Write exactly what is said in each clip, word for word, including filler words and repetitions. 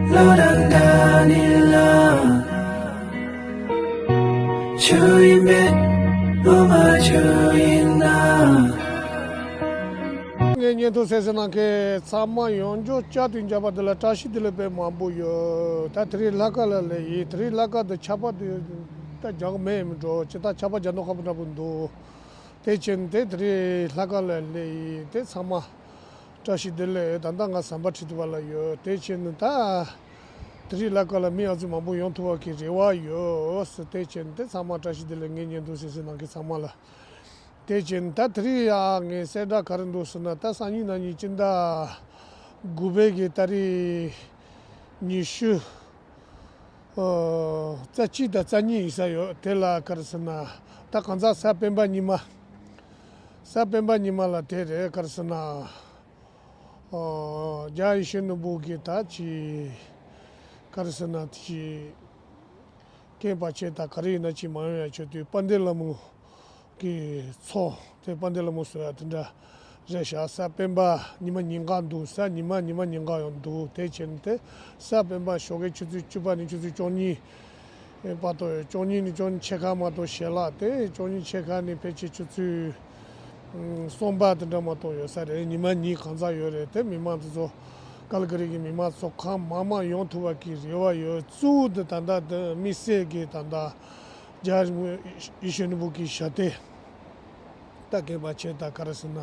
བློ་རང་འདྲ་ནི་ལ། ཆུ་ཡིན་མེད་བློ་མ་ཆུ་ཡིན་ན། ངའི་བརྙན་ཐུང་གསན་གཟིགས་གནང་མཁན་ཚང་མ་ཡོངས་རྫོགས་བསྐྱར་དུ་མཇལ་བ་འདི་ལ་བཀྲ་ཤིས་བདེ་ལེགས་དཔེ་མང་པོ་ཡོད། ད་དེ་རིང་ལྷག་དཀར་ལ་སླེབས་ཡིན། དེ་རིང་ལྷག་དཀར་དུ་ཆར་པ་འདི་ད་རྒྱག་མེད་མི་འགྲོ། ཇི་ལྟར་ཆར་པ་རྒྱག་མདོག་ཁ་པོ་འདྲ་པོ་འདུག་དེ་བྱས་ནས་དེ་དེ་རིང་ལྷག་དཀར་ལ་སླེབས་ཡིན། དེ་ཚང་མ་བཀྲ་ཤིས་བདེ་ལེགས། ད་ལྟ་ང་ཟམ་པ་ཁྲིད་དུ་བ་ལ་ཡོད། དེ་བྱས་ནས་ད་དེ་རིང་ལྷག་དཀར་ལ་མི་ཨ་ཙི་མང་པོ་ཡོང་ཐུབ་པ་གི་རེ་བ་ཡོད། དེ་བྱས་ནས་དེ་ཚང་མ་བཀྲ་ཤིས་བདེ་ལེགས། ངའི་བརྙན་ཐུང་གསན་གཟིགས་གནང་མཁན་ཚང་མ་ལ། དེ་བྱས་ནས་ད་དེ་རིང་ཡ་ངས་གསལ་བསྒྲགས་ག་རེ་འདུག་ཟེར་ན། ད་སང་ཉིན་གནངས་ཉིན་སྤྱི་ཟླ་དགུ་པའི་གི་ཏ་རིག་ཉི་ཤུ། ཨོ། རྩ་གཅིག་དང་རྩ་གཉིས་ཡིན་ས་ཡོད། དེ་ལ་ག་རེ་ཟེར་ན། ད་གང་ཟག་གཟའ་སྤེན་པ་ཉི་མ། གཟའ་སྤེན་པ་ཉི་མ་ལ་དེ་རེད། ག་རེ་ཟེར་ན། ཨོ། རྒྱལ་བ་ཡིད་བཞིན་ནོར་བུ་གི་ད་ཅི། ག་རེ་ཟེར་ན་ཅི། རྐྱེན་བར་ཆད་དང་ག་རེ་ཡིན་ན་ཅི་མ་ཡོང་ཡ་ཆེད་དུ་དཔལ་ལྡན་ལྷ་མོ་གི་ཚོགས་དེ། དཔལ་ལྡན་ལྷ་མོ་ཟེར་ཡ་དེ་འདྲ་རེད་ཤག་གཟའ་སྤེན་པ་ཉི་མ་ཉིན་གང་འདུག་གཟའ་ཉི་མ་ཉི་མ་ཉིན་གང་ཡང་འདུག་དེ་བྱས་ནས་དེ་གཟའ་སྤེན་པ་ཞོགས་ཀའི་ཆུ་ཚོད་བཅུ་པ་ནས་ཆུ་ཚོད་བཅུ་གཉིས་བར་དུ་ཡོད། བཅུ་གཉིས་ནས་བཅུ་གཉིས་ཕྱེད་ཀ་མ་གཏོགས། ཞལ་ལག་དེ་བཅུ་གཉིས་ཕྱེད་ཀ་ནས་ཕལ་ཆེར་ཆུ་ཚོད་གསུམ་པ་དེ་འདྲ་མ་གཏོགས་ཡོད་ས་རེད། ཉི་མ་གཉིས་གང་ཟག་ཡོད་རེད། དེ་མི་མང་དེ་ཚོ་ཀལ་ཀ་རི་གི་མི་མང་ཚོ་གང་མང་མང་ཡོང་ཐུབ་པ་གི་རེ་བ་ཡོད། གཙོ་བོ་དེ་ད་ལྟ་དེ་དམིགས་བསལ་གི་ད་ལྟ་རྒྱལ་བ་ཡིད་བཞིན་ནོར་བུ་གི་ཞབས་བརྟན་ད་རྐྱེན་བར་ཆད་ད་ག་རེ་ཟེར་ན།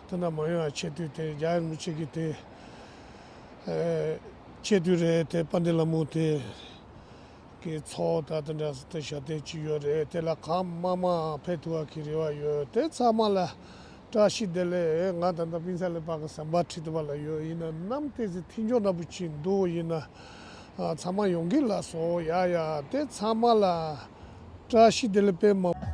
དེ་འདྲ་མ་ཡོང་བ་ཆེད་དུ་དེ་རྒྱལ་བ་རིན་པོ་ཆེ་གི་དེ་ཨེ་ཆེད་དུ་རེད། དེ་དཔལ་ལྡན་ལྷ་མོ་དེ་གི་ཚོགས་དང་དེ་འདྲ་དེ་ཞབས་བརྟན་ཅིག་ཡོད་རེད། དེ་ལ་གང་མང་མང་ཕེབས་ཐུབ་པ་གི་རེ་བ་ཡོད། དེ་ཚང་མ་ལ་བཀྲ་ཤིས་བདེ་ལེགས། ང་ད་ལྟ་དཔེ་མཚོན་ལ་ཕར་གི་ཟམ་པ་ཁྲིད་དུ་བ་ལ་ཡོད། ཡིན་ན་གནམ་ཏོག་ཙམ་ཐིག་མཆོག་འདྲ་པོ་ཅིག་འདུག་ཡིན་ན་ཨ་ཚང་མ་ཡོང་གི་ལགས་སོ། ཡ་ཡ། དེ་ཚང་མ་ལ་བཀྲ་ཤིས་བདེ་ལེགས་དཔེ་མང་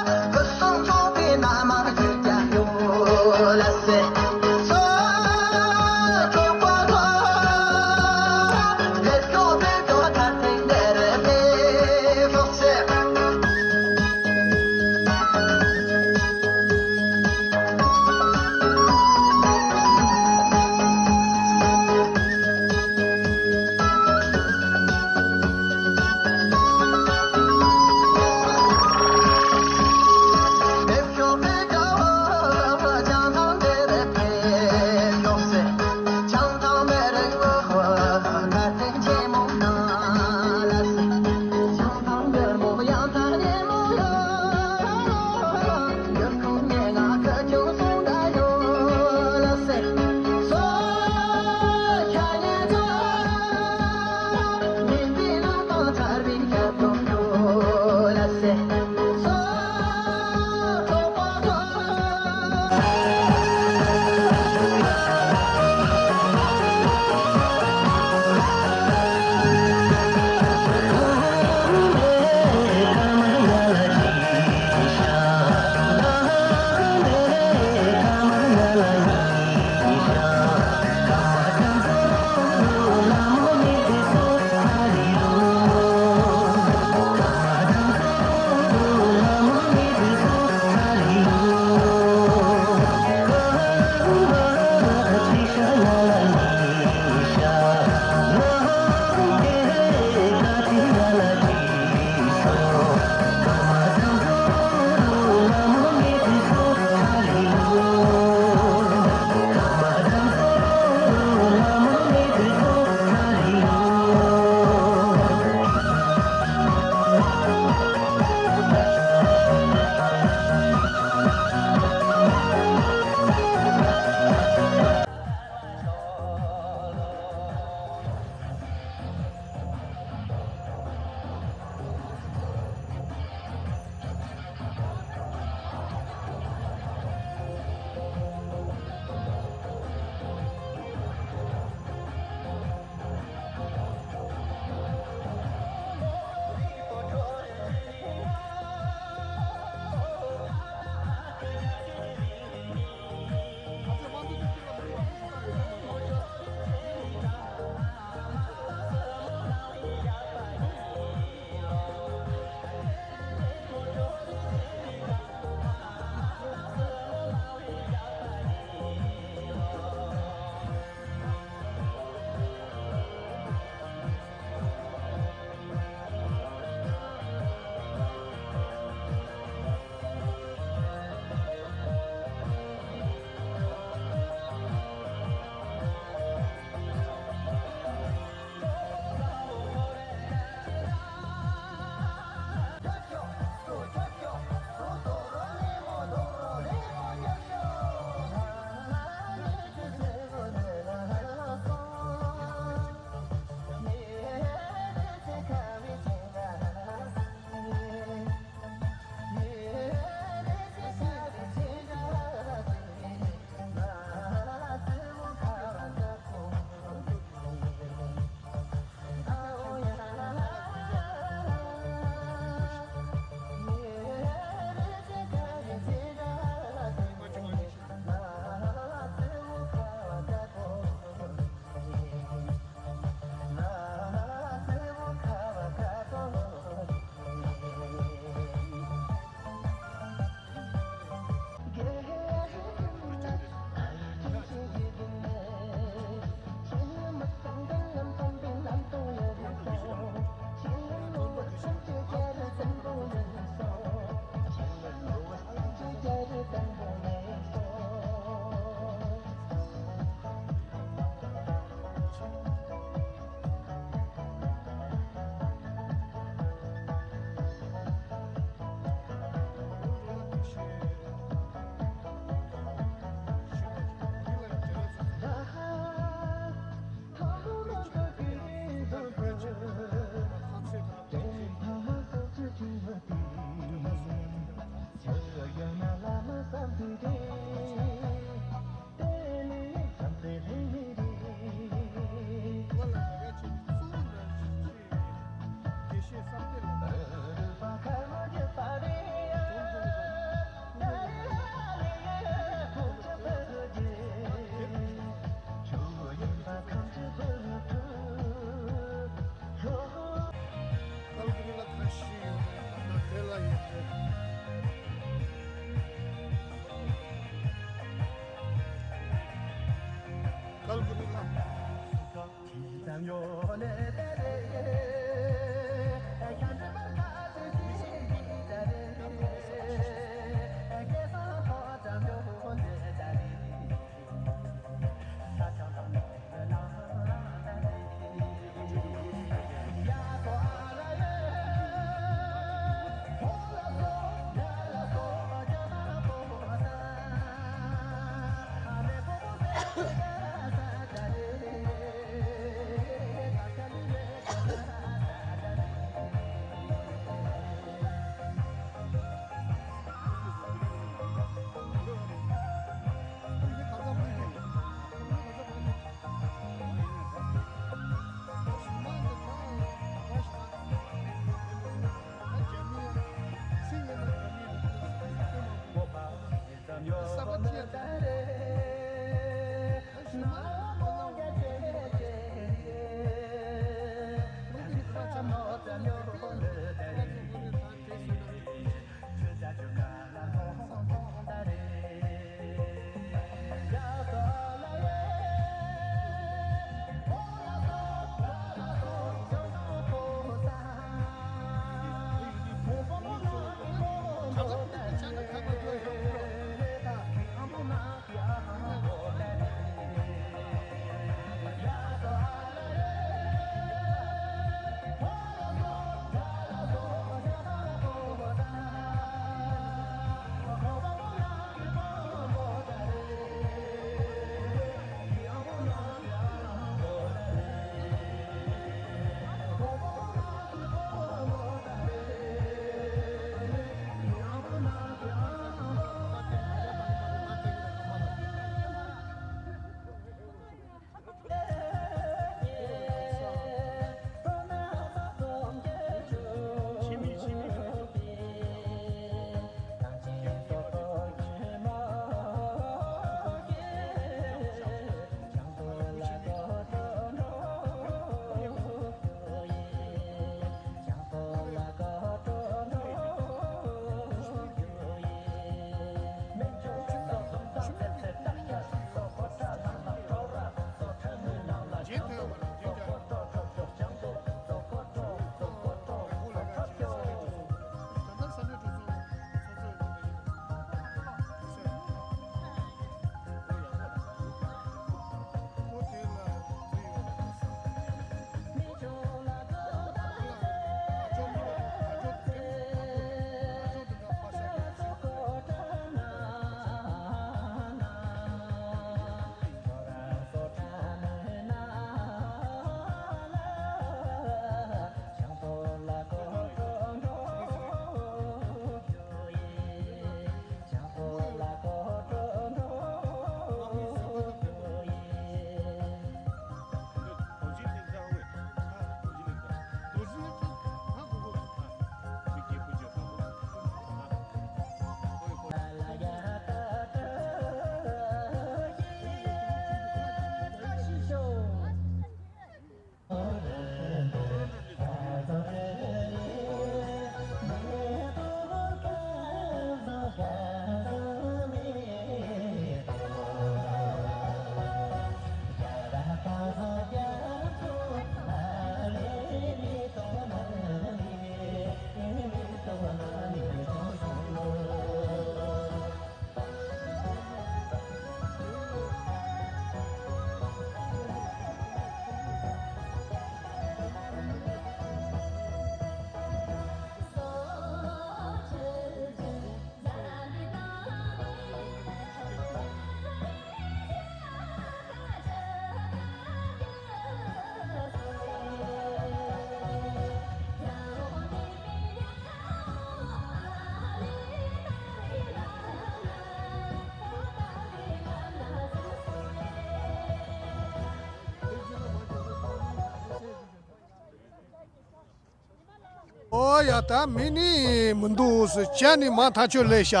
ཨོ་ཡ། ད་མི་ནི་མི་འདུག་ཟེར། ཇ་ནི་མ་ཐག་ཆོད་ལས་ཤག་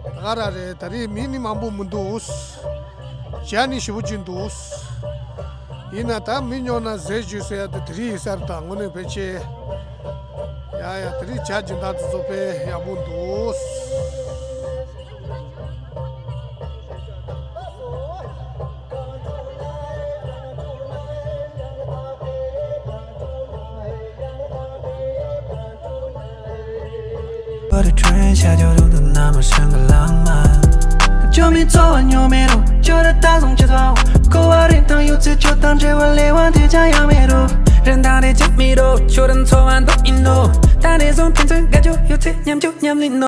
ད་ག་ར་རེད། ད་རེས་མི་ནི་མང་པོ་མི་འདུག་ཇ་ནི་ཞེ་པོ་ཅིག་འདུག་ཡིན་ན་ད་མི་ཉོ་ན་ཟས་བཅུག་ཟེར་ཡ་དེ་དེ་རིང་ཡིན་ས་རེད། ད་དངོས་གནས་ཕལ་ཆེར། ཡ་ཡ། དེ་རིང་ཇ་སྦྱིན་བདག་དེ་ཚོ་དཔེ་ཡག་པོ་འདུག་ཁྱོད་རེ་ཁྲོན་ཤ་ཇོ་རུ་དུ་ན་མ་ཤང་གི་ལང་མ། ཁྱོད་མི་ཚོ་བ་ཉོ་མེ་རུ་ཁྱོད་ར་ད་སོང་ཆེ་ཚ་འོ། ཁོ་བ་རིན་ཐང་ཡོད་ཚེ་ཁྱོད་དང་འབྲེལ་བ་ལས་བ་དེ་ཅང་ཡང་མེ་རུ། རིན་ཐང་རེ་ཅང་མེ་རུ་ཁྱོད་ར་ཚོ་བ་འདོག་ཡིན་ནོ། ད་ནས་བཟུང་ཕན་ཚུན་དགའ་ཇོ་ཡོད་ཚེ་མཉམ་ཇོ་མཉམ་ལིན་ནོ།